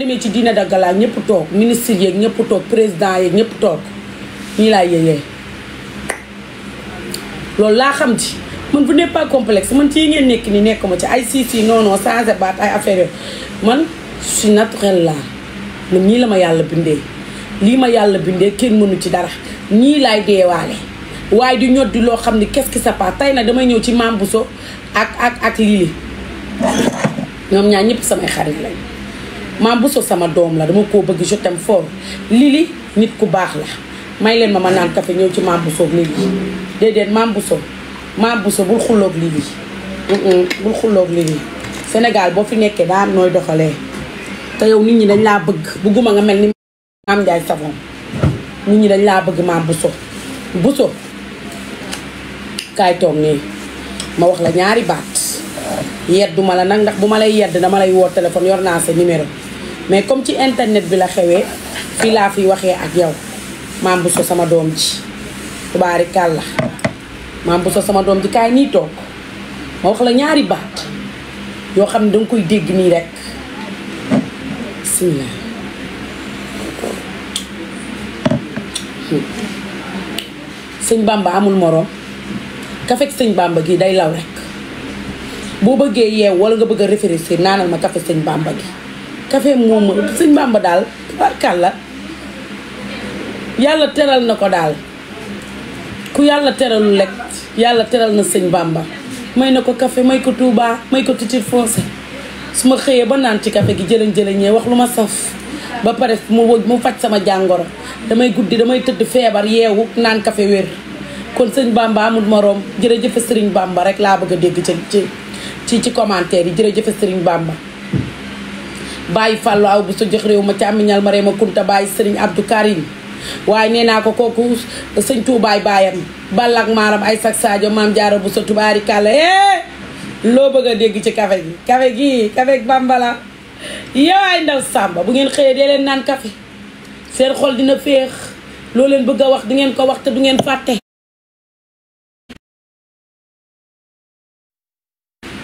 demee ci dîner de gala ñëpp toog ministre yeeg ñëpp toog président yeeg ñëpp toog nii laa yéyee loolu laa xam ci man vous n'êtes pas complexe man ci yi ngeen nekk ni nekkuma ci ay si non non changé baat ay affaire yo man je suis naturel laa man ñii la ma yàlla bindee lii ma yàlla bindee kenn mënu ci dara ñii laay deewaale waaye di ñoddi loo xam ni qu'est-ce qui se passe tey nag damay ñëw ci Mame Bousso ak Lili ñoom ñaar ñëpp samay xarit lañ Mame Bousso sama doom la dama koo bëgg je t'aime fort Lili nit ku baax la may leen ma naan café ñëw ci Mame Bousso ak Lili déedéet Mame Bousso bul xulloog Lili bul xulloog Lili Sénégal boo fi nekkee daa am nooy doxalee te yow nit ñi dañ laa bëgg bëgguma nga mel ni Mame Ndiaye Savon nit ñi dañ laa bëgg Mame Bousso kaay toog nii ma wax la ñaari baat yedduma la nag ndax bu ma lay yedd dama lay woo téléphone yor naa sa numéro mais comme ci internet bi la xewee fii laa fi waxee ak yow Mame Bousso sama doom ji tubaarikàlla Mame Bousso sama doom ji kaay nii toog ma wax la ñaari baat yoo xam ne danga koy dégg nii rek bismillah sëñ Bamba amul moroom café sëñ Bamba gi day law rek boo bëggee yeew wala nga bëgg a réfléchir naanal ma café sëñ Bamba gi café moom sëñ Bamba daal tubaarkàlla yàlla teral na ko daal ku yàlla teralul lekk yàlla teral na sëñ Bamba may na ko café may ko Touba may ko titre foncé su ma xëyee ba naan ci café gi jëlañ wax lu ma saf ba pare mu faj sama jàngoro damay guddi damay tëdd feebar yeewu naan café wér kon sëñ Bamba amul moroom jërëjëf sëriñ Bamba rek laa bëgg a dégg ci commentaire yi jërëjëf sëriñ Bamba bàyyi fàllu aw bu sa jox réew ma càmmiñal ma reema kunta bàyyi sëriñ Abdou Karim waaye nee naa ko kooku sëñ Tuubaay baayam ballak maaram ay sak Sadio maam jaara bu sa tubaari kàlla loo bëgg a dégg ci café gi café Bamba la yow ay ndaw Samba bu ngeen xëyee dee leen naan café seen xol dina féex loo leen bëgg a wax di ngeen ko wax te du ngeen fàtte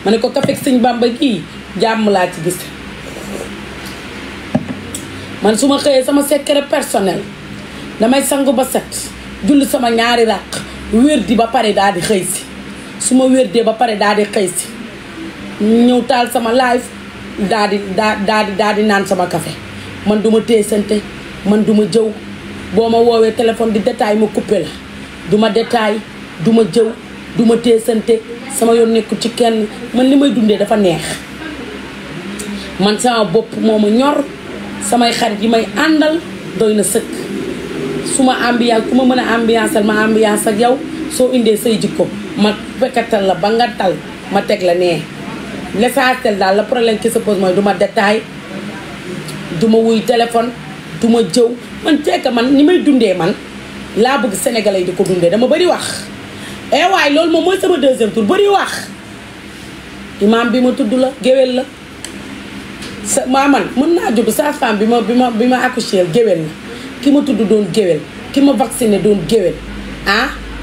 ma ne ko café sëñ Bamba gii jàmm laa ci gis man su ma xëyee sama secret personnel damay sangu ba set julli sama ñaari ràq wérdi ba pare daal di xëy si su ma wérdee ba pare daal di xëy si ñëw taal sama live daal di naan sama café man duma teesante man duma jëw boo ma woowee téléphone di détail ma coupé la duma détail duma jëw duma teesante sama yoon nekkul ci kenn man li may dundee dafa neex man sama bopp moo ma ñor samay xarit yi may àndal doy na sëkk su ma ambiance ku ma mën a ambianceal ma ambiance ak yow soo indee say jikko ma fekkatal la ba nga tal ma teg la nee l'essentiel daal le problème qui se pose mooy du ma détail du ma wuy téléphone du ma jëw man fekk man ni may dundee man laa bëgg sénégalais yi di ko dundee dama bëri wax waaye loolu moom mooy sama deuxième tour bëri wax imaam bi ma tudd la géwél la sa maa man mën naa judd sa femme bi ma accouché géwél la ki ma tudd doon géwél ki ma vacciné doon géwél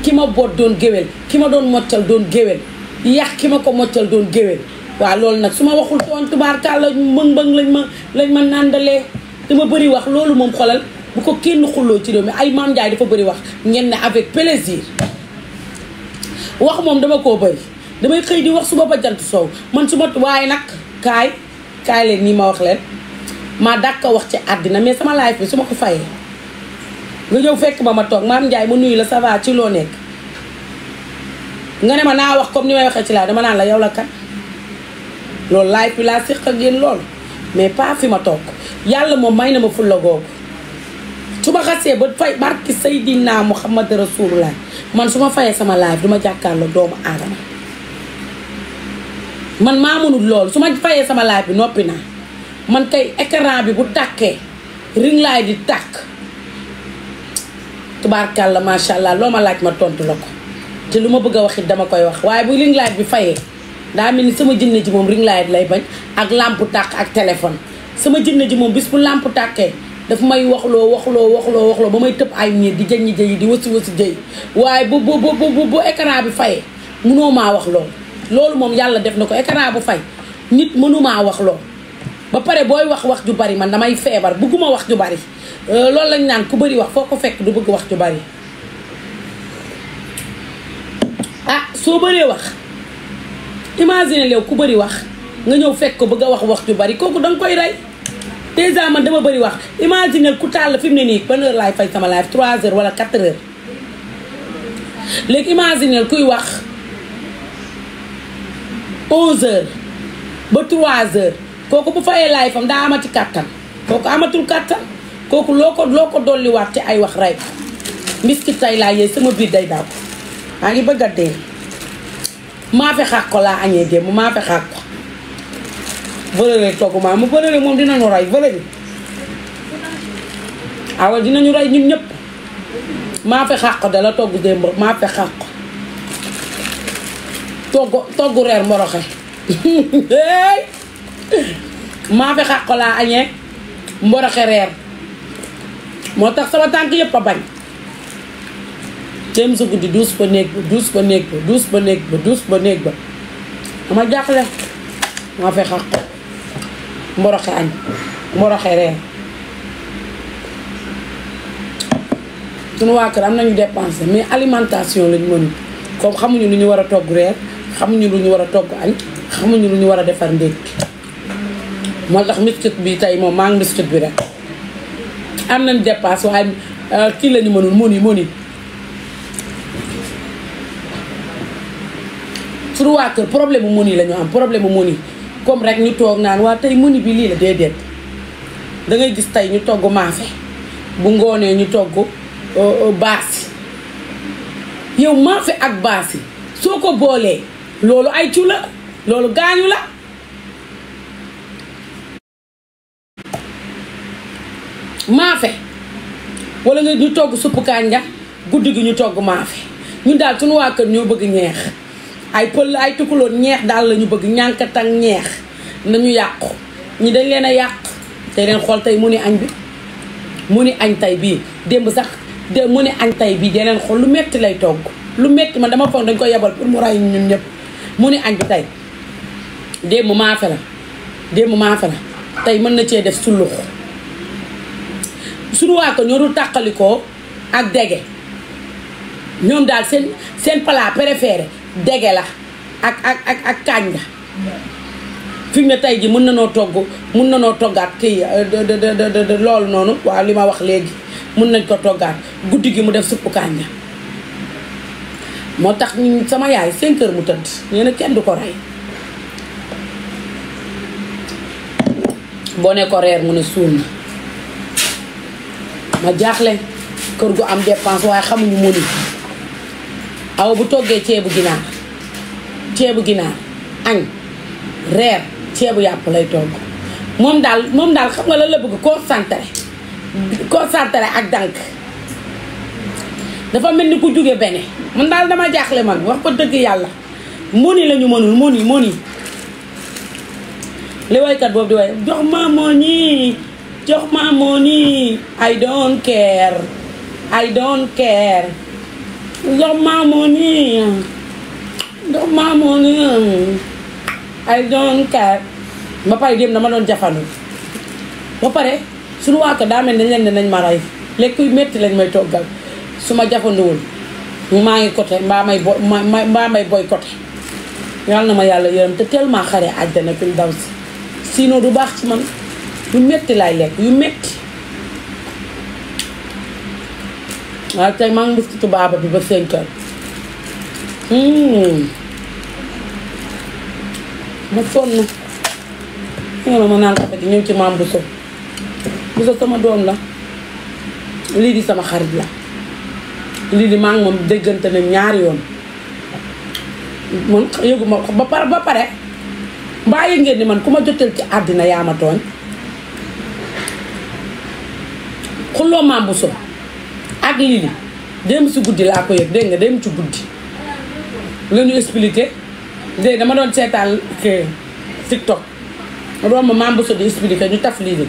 ki ma boot doon géwél ki ma doon moccal doon géwél yax ki ma ko moccal doon géwél waaw loolu nag su ma waxul toon tubaarkàlla mbëng lañ ma nàndalee dama bëri wax loolu moom xolal bu ko kenn xulloo ci réew mi ay Mame Ndiaye dafa bëri wax ngeen ne avec plaisir wax moom dama koo bëri damay xëy di wax suba ba jant soow man su ma waaye nag kaay leen nii ma wax leen maa dàq wax ci àddina mais sama live bi su ma ko fayee nga ñëw fekk ma toog Mame Ndiaye ma nuyu la ça va ci loo nekk nga ne ma naa wax comme ni may waxee ci laa dama naan la yow la kat loolu live bi laa séq ak yéen loolu mais pas fi ma toog yàlla moom may na ma fulla googu su ma xasee ba fay barki Seydina Muhammad Rasulullah man su ma fayee sama live duma jàkkaarloo doomu aadama man maa mënul loolu su ma fayee sama live bi noppi naa man kay écran bi bu tàkkee ring light di tàkk tubaarkàlla macha allah loo ma laaj ma tontu la ko te lu ma bëgg a wax it dama koy wax waaye bu ring light bi fayee daa mel ni sama jinne ji moom ring light lay bañ ak lampe tàkk ak téléphone sama jinne ji moom bis bu lampe tàkkee daf may waxloo ba may tëb ay miir di jëññi jëyi di wasi jëy waaye bu écran bi fayee mënoo maa wax loolu moom yàlla def na ko écran bu fay nit mënumaa wax loolu ba pare booy wax ju bari man damay feebar bëgguma wax ju bari loolu lañ naan ku bëri wax foo ko fekk du bëgg wax ju bari ah soo bëree wax imagine léew ku bëri wax nga ñëw fekk ko bëgg a wax ju bari kooku danga koy rey déjà man dama bëri wax imagine ku taal fi mu ne nii ban heure laay fay sama live 3 heures wala 4 heures léegi imagine kuy wax 11 heures ba 3 heures kooku bu fayee live am daa amati kàttan kooku amatul kàttan kooku loo ko dolliwaat ci ay wax rey mbiskit tay laa yeey sama biir day daw maa ngi bëgg a dee maa fi xàq ko laa añee démb maa fi xàq ko vëlëre togg maa mu vëlëre moom dinañu rey vëlëre awa dinañu rey ñun ñëpp maa fi xàq da la togg démb maa fi xàq togg reer mboroxe maa fi xàq laa añee mboroxe reer moo tax sama tànk yëpp a bañ téem sa guddi duus ba néeg ba dama jàqle maa fi xàq mboroxe añ mboroxe reer suñu waa kër am nañu dépensé mais alimentation lañu mënul comme xamuñu lu ñu war a togg reer xamuñu lu ñu war a togg añ xamuñu lu ñu war a defar ndékki moo tax biscuit bi tey moom maa ngi biscuit bi rek am nañ dépasse waaye kii lañu mënul moni suñu waa kër problème mu moni lañu am problème mu moni comme rek ñu toog naan waa tey moni bi lii la déedéet dangay gis tey ñu togg maafe bu ngoonee ñu togg baasi yow maafe ak baasi soo ko boolee loolu ay cu la loolu gaañu la maafe wala nga ñu togg suppu kànja guddi gi ñu togg maafe ñun daal suñu waa kër ñoo bëgg ñeex ay pël ay tukuloon ñeex daal la ñu bëgg ñànkatang ñeex nañu yàqu ñi dañ leen a yàq te leen xool tey mu ni añ bi mu ni añ tey bii démb sax mu ni añ tey bii deneen xool lu metti lay togg lu metti man dama foog dañ ko yebal pour mu ray ñun ñëpp mu ni añ bi tey démb maafe la tey mën na cee def sullux suñu waa ko ñoo dul tàqalikoo ak dege ñoom daal seen plat préféré dege la ak kànja fi mu ne tey ji mën na noo toggaat kii loolu noonu waaw li ma wax léegi mën nañ ko toggaat guddi gi mu def suppu kànja moo tax sama yaay 5 heures mu tëdd nee na kenn du ko rey boo ne ko reer mu ne suul na ma jaaxle kër gu am dépense waaye xamuñu mënu aw bu toggee ceebu ginaar añ reer ceebu yàpp lay togg moom daal xam nga lan la bëgg concentré ak dànk dafa mel ni ku jóge bene man daal dama jaaxle man wax ko dëgg yàlla moni lañu mënul moni li waykat boobu di way jox ma moni I don't care jox ma moni I don't care ba pare dem dama doon jafandu ba pare suñu waa ko daa mel dañ leen ne nañ ma rey lekk yu metti lañ may toggal su ma jafanduwul maa ngi côté mbaa may boycotté yàlla na ma yàlla yërëm te tellement xare àjjana fil daw si sinon du baax ci man yu metti laay lekk yu metti waaye tey maa ngi biskitu baaba bi ba 5 heures ma sonn nga ma naan kafe gi ñëw ci maam Bousso sama doom la lii di sama xarit la lii di maa ngi moom déggante na ñaari yoon man yëguma ba pare mbaa yëg ngeen ni man ku ma jotal ci àddina yaa ma tooñ xulloo maam Bousso ak lii di démb si guddi laa ko yëg dégg nga démb ci guddi la ñu expliqué dégg dama doon seetaan TikTok ma doon ma maam Bousso di expliqué ñu taf lii di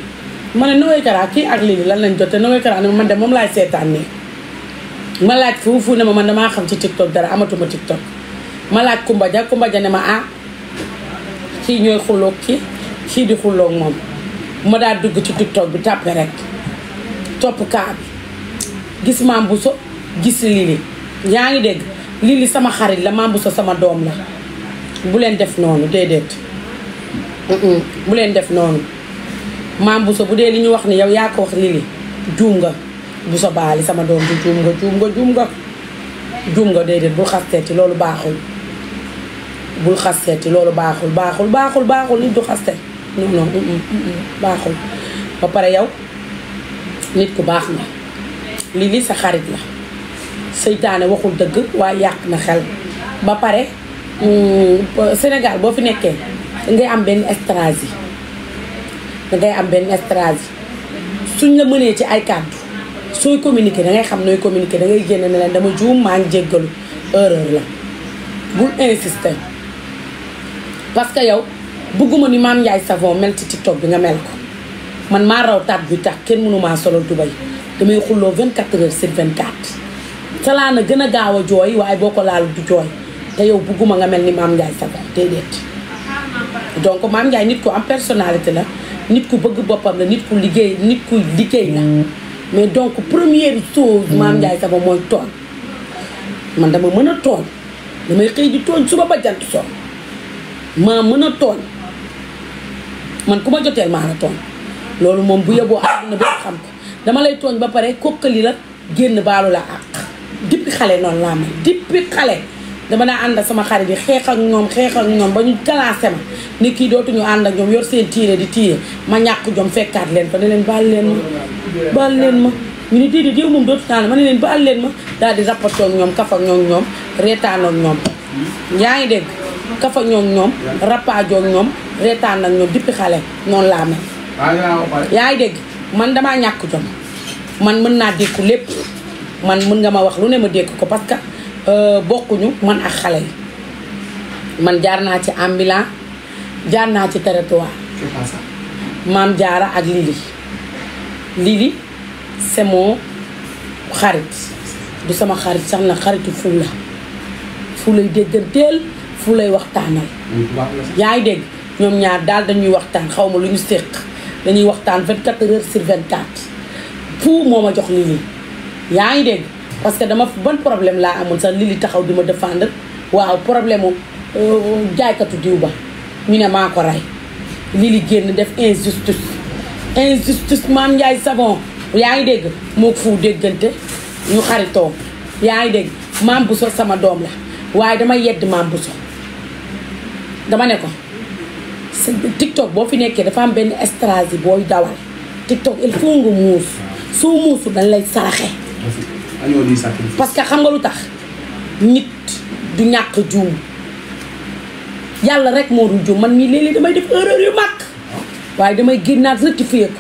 ma ne Noé Kara kii ak lii lan lañ jotee Noé Kara ne man de moom laay seetaan nii ma laaj fu ne ma man damaa xam ci TikTok dara amatuma TikTok ma laaj Kumba Ja ne ma kii ñooy xulloog kii di xulloog moom ma daal dugg ci TikTok bi tàppe rek topp kaa bi gis Mame Bousso gis Lili yaa ngi dégg Lili sama xarit la Mame Bousso sama doom la bu leen def noonu déedéet bu leen def noonu Mame Bousso bu dee li ñu wax ni yow yaa ko wax Lili juum nga Bousso Bally sama doom bi juum nga déedéet bul xasteeti loolu baaxul bul xasteeti loolu baaxul nit du xaste non baaxul ba pare yow nit ku baax nga Lili sa xarit la seytaane waxul dëgg waaye yàq na xel ba pare Sénégal boo fi nekkee dangay am benn stratégie suñ la mënee ci ay kàddu sooy communiquer dangay xam nooy communiquer dangay génn ne leen dama juum maa ngi jéggalu erreur la bul insister parce que yow bëgguma ni Mame Ndiaye Savon mel ci TikTok bi nga mel ko man maa raw taat bi tax kenn mënumaa solo Dubaï damay xulloo 24 heures sur 24 salaa na gën a gaaw a jooy waaye boo ko laal du jooy te yow bëgguma nga mel ni Mame Ndiaye Savon déedéet donc Mame Ndiaye nit ku am personnalité la nit ku bëgg boppam la nit ku liggéey la mais donc première chose Mame Ndiaye Savon mooy tooñ man dama mën a tooñ damay xëy di tooñ suba ba jant so maa mën a tooñ man ku ma joteel maa la tooñ loolu moom bu yeboo àdduna bi xam ko dama lay tooñ ba pare kokkali la génn baalu la àq depuis xale noonu laa mel depuis xale dama daa ànd ak sama xarit yi xeex ak ñoom ba ñu classé ma ni kii dootuñu ànd ak ñoom yor seen tiire di tiire ma ñàkk jom fekkaat leen fa ne leen baal leen ma ñu ne déedéet yow moom dootu naan ma ne leen baal leen ma daal di rappatoo ak ñoom kaf ak ñoom reetaan ak ñoom yaa ngi dégg kaf ak ñoom rappaajoo ak ñoom reetaan ak ñoom depuis xale noonu laa mel yaa ngi dégg man damaa ñàkk jom man mën naa dékku lépp man mën nga ma wax lu ne ma dékk ko parce que bokkuñu man ak xale yi man jaar naa ci ambulant jaar naa ci territoire Mame Diarra ak Lili c'est mon xarit du sama xarit sax na xaritu fu lay dégganteel fu lay waxtaanal yaa ngi dégg ñoom ñaar daal dañuy waxtaan xaw ma lu ñu séq dañuy waxtaan 24 heures sur 24 fu moo ma jox Lili yaa ngi dégg parce que dama ban problème laa amoon sax Lili taxaw di ma défendre waaw problème u jaaykatu diw ba ñu ne maa ko rey Lili génn def injustice Mame Ndiaye Savon yaa ngi dégg moo fu déggante ñu xaritoo yaa ngi dégg Mame Bousso sama doom la waaye dama yedd Mame Bousso dama ne ko TikTok boo fi nekkee dafa am benn stratégie booy dawal TikTok il faut nga muus soo muusu dañ lay saraxe parce que xam nga lu tax nit du ñàkk juum yàlla rek moo dul juum man mii léeg-léeg damay def erreur yu mag waaye damay génnaat rectifier ko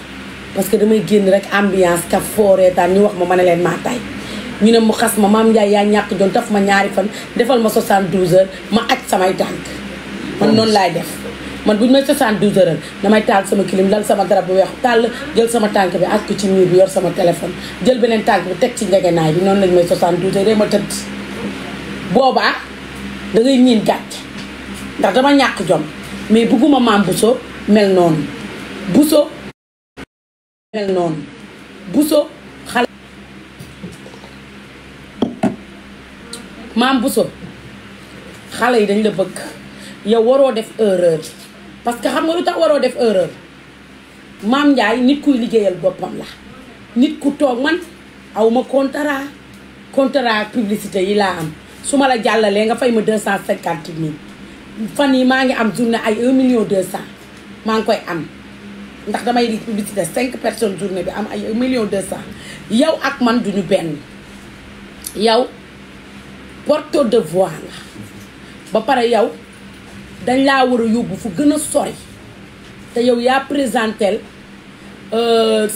parce que damay génn rek ambiance ka fooreetaan ñu wax ma ne leen maa tay ñu ne mu xas ma Mame Ndiaye yaa ñàkk joon taf ma ñaari fan defal ma 72 heures ma aj samay tànk man noonu laay def man bu ñu may 72 heures damay taal sama clim lal sama darab bu weex tàll jël sama tànk bi aj ko ci mur bi yor sama téléphone jël beneen tànk bi teg ci njegenaay bi noonu lañ may 72 heures ma tëdd boobaa da ngay ñiin gàcc ndax dama ñàkk jom mais bugguma Mame Bousso mel noonu Bousso xale Mame Bousso xale yi dañ la bëgg yow waroo def erreur parce que xam nga lu tax waroo def erreur Mame Ndiaye nit kuy liggéeyal boppam la nit ku toog man awma contrat publicité yi laa am su ma la jàllalee nga fay ma 250 000 fan yi maa ngi am journée ay 1 million 200 maa ngi koy am ndax damay di publicité 5 personnes journée bi am ay 1 million 200 yow ak man duñu benn yow porteur de voix la ba pare yow dañ laa war a yóbbu fu gën a sori te yow yaa présentel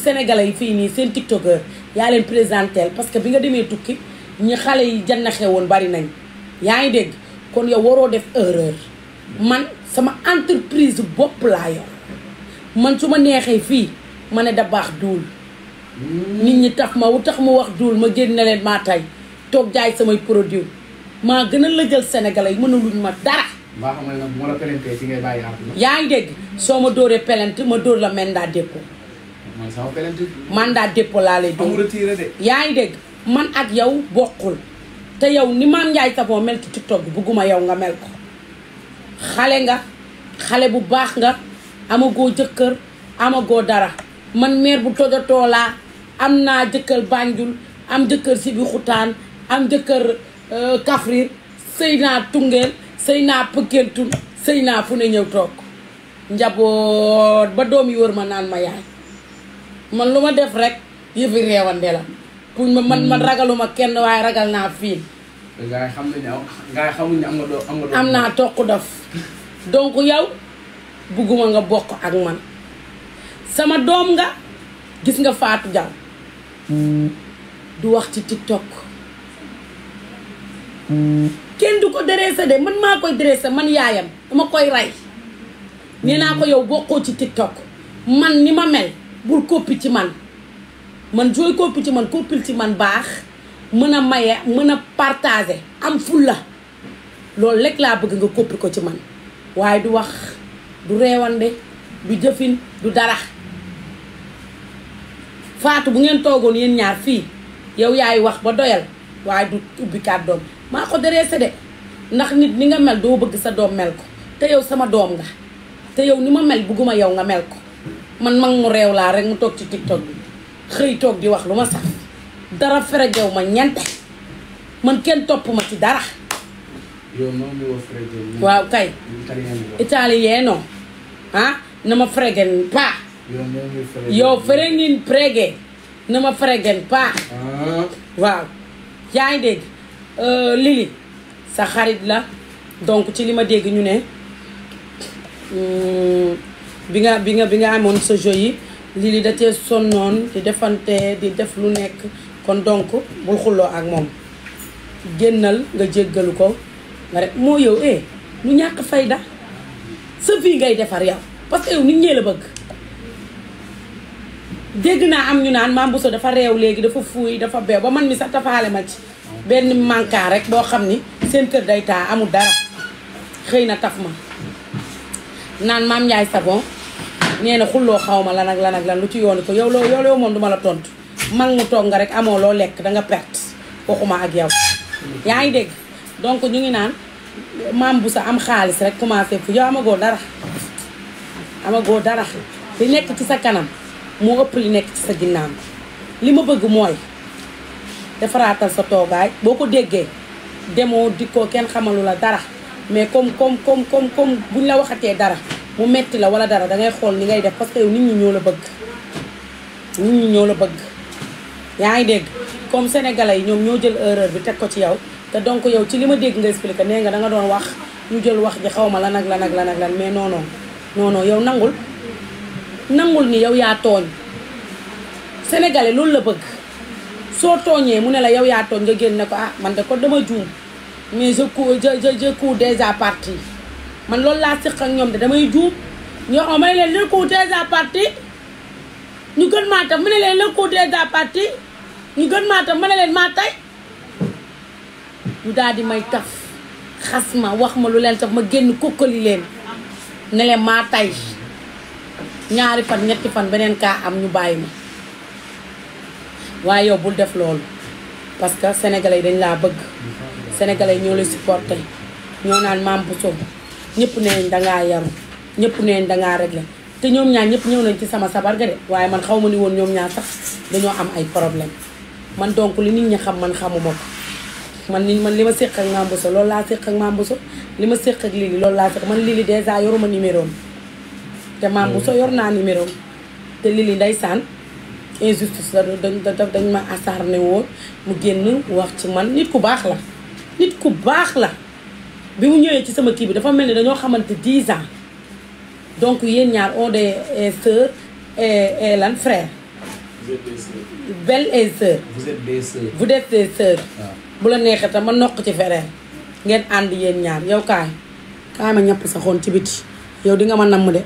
sénégalais yi fii nii seen tiktokeur yaa leen présentel parce que bi nga demee tukki ñi xale yi jannaxee woon bari nañ yaa ngi dégg kon yow waroo def erreur man sama entreprise bopp laa yor man su ma neexee fii ma ne da baax duul nit ñi tax ma tax mu wax duul ma génn leen maa tay toog jaay samay produit maa gën a lëjal sénégalais yi mënaluñ ma dara mbaa xam nga nag bu ma la pelentee ci ngay bàyyi àdduna. yaa ngi dégg soo ma dóoree pelente ma dóor la mandat dépôt. man sama pelente. mandat dépôt laa lay dóor. amul retiré de. yaa ngi dégg man ak yow bokkul te yow ni Mame Ndiaye Savon mel ci TikTok bi bugguma yow nga mel ko. xale nga xale bu baax nga amagoo jëkkër amagoo dara man mère bu tojatoo laa am naa jëkkër Banjul am jëkkër si bi xutaan am jëkkër Kaffrine sëy naa Tungeel sëy naa Pëkkentul sëy naa fu ne ñëw toog njaboot ba doom yi wër ma naan ma yaay man lu ma def rek yëfi reewande la pour man ragaluma kenn waaye ragal naa fii gaa yi xam nañu gaa yi xamuñ ne am nga doom am naa toq dof donc yow bugguma nga bokk ak man sama doom nga gis nga Fatou Diaw du wax ci TikTok kenn du ko dressé de man maa koy dressé man yaayam dama koy rey nee naa ko yow bokkoo ci TikTok man ni ma mel bul koppi ci man sooy koppi ci man koppil ci man baax mën a maye mën a partager am fulla loolu lekk laa bëgg nga koppi ko ci man waaye du wax du reewande du jëfin du dara Fatou bu ngeen toogoon yéen ñaar fii yow yaay wax ba doyal waaye du ubbi kàddoom maa ko dressé de ndax nit ni nga mel doo bëgg sa doom mel ko te yow sama doom nga te yow ni ma mel bugguma yow nga mel ko man mag mu réew laa rek mu toog ci TikTok bi xëy toog di wax lu ma saf dara feregew ma ñente man kenn topp ma ci dara waaw kay italiano ah na ma fregen pa yow frengin prege na ma fregen pa waaw yaa ngi dégg Lili sa xarit la donc ci li ma dégg ñu ne bi nga amoon sa jeu yi Lili da cee sonnoon di defante di def lu nekk kon donc bul xulloo ak moom génnal nga jéggalu ko nga rek moo yow lu ñàkk fayda sa vie ngay defar yow parce que yow nit ñee la bëgg dégg naa am ñu naan Mame Bousso dafa réew léegi dafa fuuy dafa beew ba man mi sax tafaale ma ci benn manka rek boo xam ni seen kër day taa amul dara xëy na taf ma naan Mame Ndiaye Savon nee na xulloo xaw ma lan ak lan lu ci yooni ko yow loolu moom duma la tontu mag mu toog nga rek amoo loo lekk danga perte waxuma ak yow yaa ngi dégg donc ñu ngi naan Mame Bousso am xaalis rek commencé fu yow amagoo dara li nekk ci sa kanam moo ëpp li nekk ci sa ginnaaw li ma bëgg mooy defaraatal sa toogaay boo ko déggee demoo dikkoo kenn xamalu la dara mais comme buñ la waxatee dara mu metti la wala dara dangay xool ni ngay def parce que yow nit ñi ñoo la bëgg yaa ngi dégg comme sénégalais yi ñoom ñoo jël erreur bi teg ko ci yow te donc yow ci li ma dégg nga expliqué nee nga danga doon wax ñu jël wax ji xaw ma lan ak lan mais non yow nangul ni yow yaa tooñ sénégalais loolu la bëgg soo tooñee mu ne la yow yaa tooñ nga génn ne ko man de ko dama juum mais je cours déjà parti man loolu laa séq ak ñoom de damay juum ñoo xam may leen le cours déjà parti ñu gën maa tam mu ne leen le cours déjà parti ñu gën maa tam mu ne leen maa tay ñu daal di may taf xas ma wax ma lu leen taf ma génn kokkali leen ne leen maa tay ñaari fan ñetti fan beneen kaa am ñu bàyyi ma waaye yow bul def loolu parce que sénégalais yi dañ laa bëgg sénégalais yi ñoo lay supporté ñoo naan Mame Bousso ñëpp neen dangaa yaru ñëpp neen dangaa réglé te ñoom ñaar ñëpp ñëw nañ ci sama sabar ga de waaye man xaw ma ni woon ñoom ñaar sax dañoo am ay problème man donc li nit ñi xam man xamuma ko man li ma séq ak Mame Bousso loolu laa séq ak Mame Bousso li ma séq ak Lili loolu laa séq man Lili dèjà yoruma numéro te Mame Bousso yor naa numéro te Lili ndeysaan injustice la dañ ma acharné woon mu génn wax ci man nit ku baax la bi mu ñëwee ci sama kii bi dafa mel ni dañoo xamante 10 ans donc yéen ñaar on est sœurs et lan frère. Belle et sœur. Vous êtes des sœurs. bu la neexee tam ma nokk ci frère ngeen ànd yéen ñaar yow kaay ma ñàpp sa xoon ci biti yow di nga ma namm de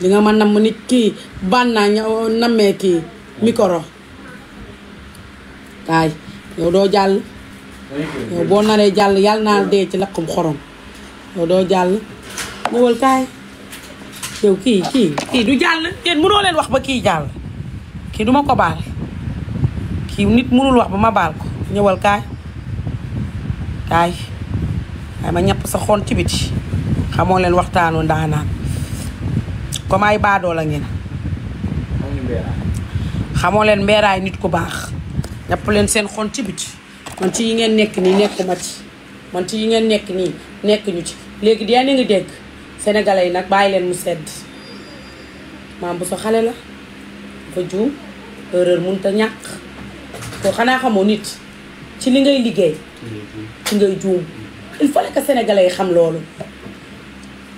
di nga ma namm nit kii bànnaa nammee kii micro kaay yow doo jàll yow boo naree jàll yàlla naa dee ci lakkum xorom yow doo jàll ñëwal kaay yow kii du jàll yéen mënoo leen wax ba kii jàll kii duma ko baal kii nit mënul wax ba ma baal ko ñëwal kaay kaay ma ñàpp sa xon ci biti xamoo leen waxtaanu ndaanaan comme ay baadoo la ngeen xamoo leen mbeeraay nit ku baax ñàpp leen seen xon ci biti man ci yi ngeen nekk nii nekkuma ci man ci yi ngeen nekk nii nekk ñu ci léegi dee ni nga dégg sénégalais yi nag bàyyi leen mu sedd maam bu sa xale la dafa juum erreur mënut a ñàkk ko xanaa xamoo nit ci li ngay liggéey ci ngay juum il fallait que sénégalais yi xam loolu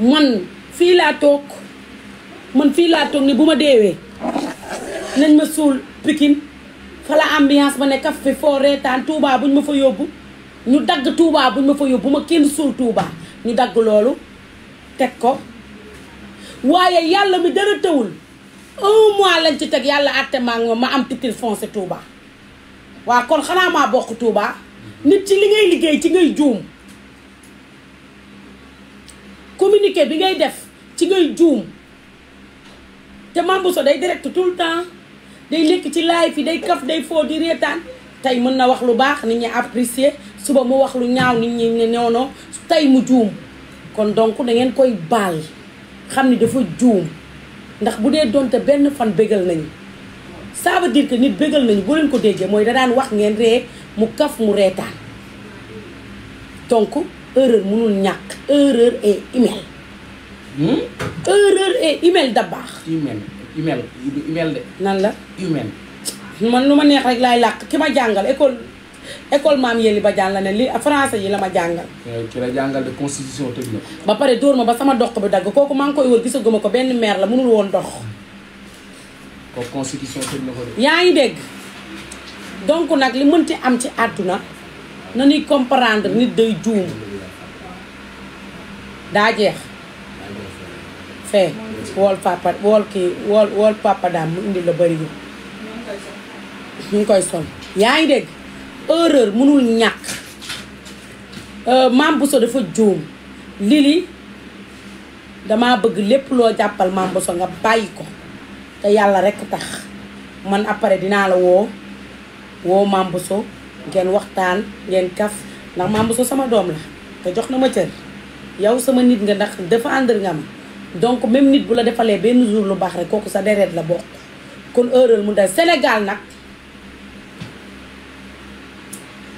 man fii laa toog ni bu ma deewee nañ ma suul Pikine fa la ambiance ba ne kaf fi foo reetaan Touba buñ ma fa yóbbu ñu dagg Touba buñ ma fa yóbbu ma kenn suul Touba ñu dagg loolu teg ko waaye yàlla mi dara tëwul 1 mois lañ ci teg yàlla àtte ma am titre foncier Touba waa kon xanaa maa bokk Touba nit ci li ngay liggéey ci ngay juum communiqué bi ngay def ci ngay juum te Mame Bousso day direct tout le temps day lekk ci live yi day kaf day foo di reetaan tey mën na wax lu baax nit ñi apprécier suba mu wax lu ñaaw nit ñi ne noono tey mu juum kon donc da ngeen koy baal xam ni dafa juum ndax bu dee doonte benn fan bégal nañu ça veut dire que nit bégal nañu boo leen ko déggee mooy da daan wax ngeen ree mu kaf mu reetaan donc erreur mënul ñàkk erreur et email erreur et email da baax email de nan la email man lu ma neex rek laay làkk ki ma jàngal école maam Yelli ba jàng la ne li français yi la ma jàngal ki la jàngal de constitution tëj na ko ba pare dóor ma ba sama dox bi dagg kooku maa ngi koy wër gisaguma ko benn maire la mënul woon dox kooku constitution tëj na ko de yaa ngi dégg donc nag li mënti am ci àdduna na ñuy comprendre nit day juum daa jeex fee wool papa daam mu indi la bëri ñu ngi koy sol yaa ngi dégg erreur mënul ñàkk Mame Bousso dafa juum Lili dama bëgg lépp loo jàppal Mame Bousso nga bàyyi ko te yàlla rekk tax man après dinaa la woo Mame Bousso ngeen waxtaan ngeen kaf ndax Mame Bousso sama doom la te jox na ma cër yow sama nit nga ndax défendre nga ma donc même nit bu la defalee benn jour lu baax rek kooku sa deret la bokk kon erreur mu dal Sénégal nag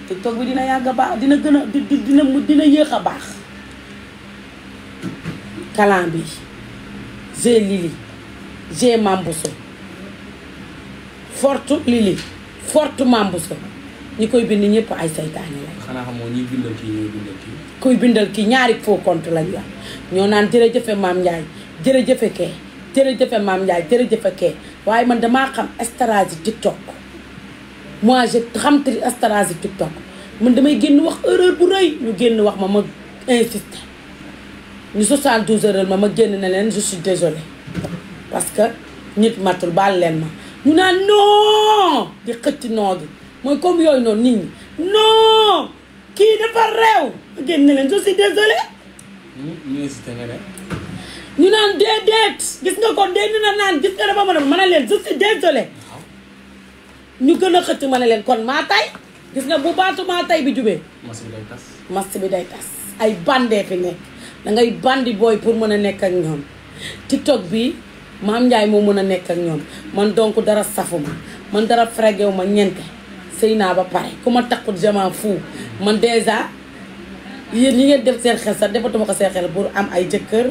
TikTok bi dina yàgg a baax dina gën a dina yéex a baax kalan bi j'ai Lili j'ai Mame Bousso forte Lili forte Mame Bousso ñi koy bind ñëpp ay saytaane la xanaa xamoo ñuy bindal kii ñooy bindal kii kuy bindal kii ñaari faux compte lañu wax ñoo naan jërëjëfe Mame Ndiaye jërëjëfe kee jërëjëfe Mame Ndiaye jërëjëfe kee waaye man damaa xam stratégie TikTok moi je xam te stratégie TikTok man damay génn wax erreur bu rëy ñu génn wax ma insister ñu 72 heures ma génn ne leen je suis désolée parce que nit matul baal leen ma ñu naan non di xëcc noo gi mooy comme yooyu noonu nit ñi non kii dafa réew ma génn ne leen je suis désolée ñu insisté nga ne ñu naan déedéet gis nga ko dee dina naan gis nga dafa mën a leen je suis désolée ñu gën a xëcc ma ne leen kon maa tay gis nga bu baatu maa tay bi jubee mas bi day tas ay bandee fi nekk dangay bandi booy pour mën a nekk ak ñoom TikTok bi Mame Ndiaye moo mën a nekk ak ñoom man donc dara safuma man dara frégew ma ñente sëy naa ba pare ku ma takkut jaman fou man déjà yéen ñi ngeen def seen xel sax defatuma ko seen xel pour am ay jëkkër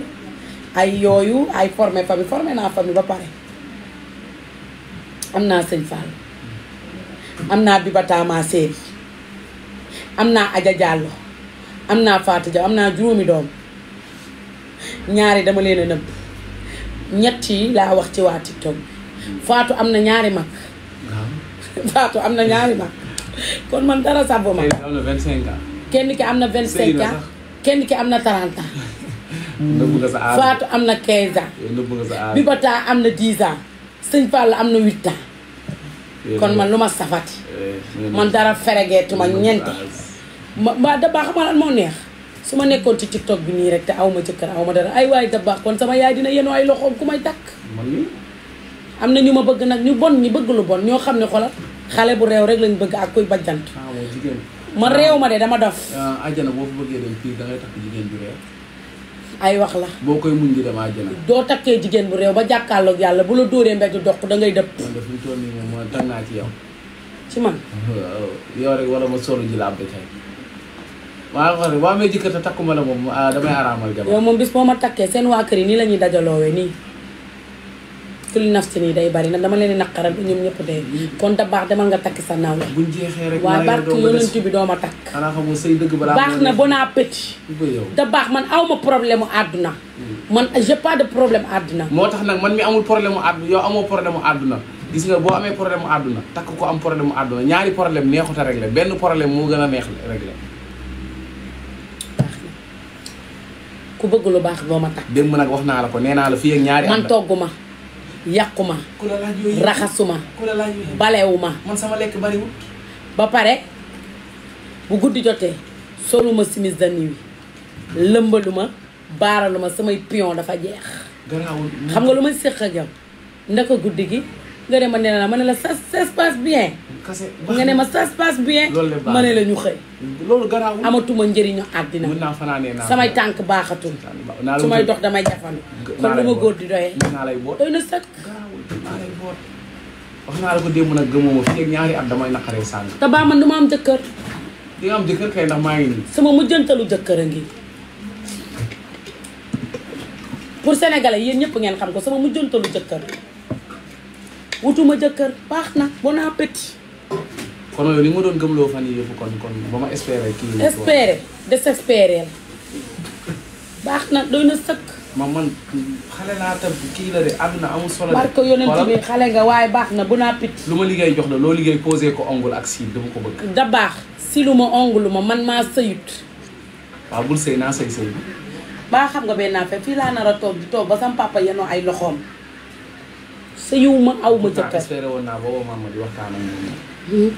ay yooyu ay formé naa famille ba pare am naa sëñ Fall am naa Bibatama Séeri am naa Aja Diallo am naa Fatou Dia am naa juróomi doom ñaari dama leen a nëbb ñett yi laa wax ci waa TikTok Fatou am na ñaari mag Fatou am na ñaari mag kon man dara sàbbu ma am na 25 ans kenn ki am na 25 ans kenn ki am na 30 ans nëbb nga sa aar Fatou am na 15 ans nëbb nga sa aar Bibata am na 10 ans sëñ Fall am na 8 ans kon man lu ma safati man dara feregeetuma ñente ma da baa xam lan moo neex su ma nekkoon ci TikTok bi nii rek te aw ma jëkkër aw ma dara ay waay da baax kon sama yaay dina yenu ay loxoom ku may takk. man mii. am na ñu ma bëgg nag ñu bon ñi bëgg lu bon ñoo xam ne xoolal xale bu réew rek lañ bëgg ak kuy bajjant. mooy jigéen. ma réew ma de dama dof. àjjana boo fa bëggee dem fii da ngay takk jigéen bu réew. ay wax la. boo koy muñ di dem àjjana. doo takkee jigéen bu réew ba jàkkaarloog yàlla bu la dóoree mbedd dox da ngay dëpp. man de fi mu toll nii moom mooy tànn naa ci yow. ci man. yow rek wala ma solo ji la ab kay. maa ngi wax boo amee jëkkër te takkuma la moom damay araamal jabar. yow moom bis boo ma takkee seen waa kër yi nii la ñuy dajaloowee nii. kulli nafsi nii day bari nag dama leen di naqaral ba ñoom ñëpp dee. kon da baax demal nga takki sa naaw la. buñ jeexee rek. waaw barke yonent bi doo ma takk. xanaa xamul say dëgg balaa baax na bon appétit. da baax man aw ma problème mu àdduna. man j'ai pas de problème àdduna. moo tax nag man mi amul problème mu àdduna yow amoo problème mu àdduna. gis nga boo amee problème mu àdduna takk ko am problème mu àdduna ñaari problème neexut a réglé benn problème moo gën a neex réglé. baax na ku bëgg lu baax boo ma takk. démb nag wax naa la ko nee naa la fii ak ñaari. man togguma yàquma ku la laaj yooyu raxasuma ku la laaj yooyu balewuma man sama lekk bariwul. ba pare bu guddi jotee soluma simis de nuit lëmbaluma baaraluma samay pion dafa jeex. garaawul xam nga lu may séq ak yow ndaka guddi gi nga ne ma nee na ma ne la ça se passe bien. kase nga ne ma ça se passe bien. loolu la baax ma ne la ñu xëy. loolu garaawul amatuma njëriñu àddina. mën naa fanaanee naa samay tànk baaxatul. su may dox damay jafandu. kon lu ma góor di doyee. mën naa lay boot doy na sëkk. garaawul naa lay boot. wax naa la ko démb nag gëmoo ma fii ak ñaari at damay naqaree sàng. te baa man du ma am jëkkër. di nga am jëkkër kay ndax maa ngi nii. sama mujjantalu jëkkër a ngi. pour sénégalais yéen ñëpp ngeen xam ko sama mujjantalu jëkkër. wutuma jëkkër baax na bon appétit. kon yow li ma doon gëmloo fan yii yëpp kon ba ma espérer kii. espérer désespérer baax na doy na sëkk. man xale laa tam kii la de àdduna amul solo. barke yonent bi xale nga waaye baax na bon appétit. lu ma liggéey jox la loo liggéey posé ko ongul ak siil dama ko bëgg. da baax si lu ma ongulu ma man maa sëyut. waaw bul sëy naa sëy sëy bi. baa xam nga benn affaire fii laa nar a toog di toog ba sama papa yenoo ay loxoom. sëyuma aw ma jëkkër. espéré woon naa booba maama di waxtaan ak moom.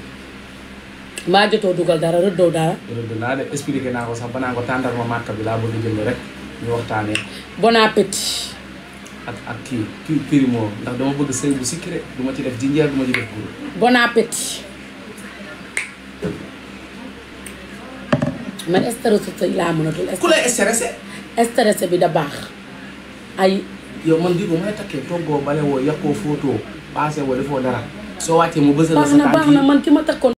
maa jotoo dugal dara rëddoo dara. rëdd naa de expliqué naa ko sax ba naa ko tàndar ma màkk bi laa bëgg a jënd rek ñu waxtaanee. bon appétit. ak kii primo ndax dama bëgg sëy bu sikki rek du ma ci def jinjeer du ma ci def guro. bon appétit. man stressé sëy laa mënatul. ku lay stressé. stressé bi da baax ay. yow man di bu may takkee toggoo bale woo yàqoo footoo paase woo defoo dara soo wàccee mu bësal la sa tànk yi baax na man ki ma takkoon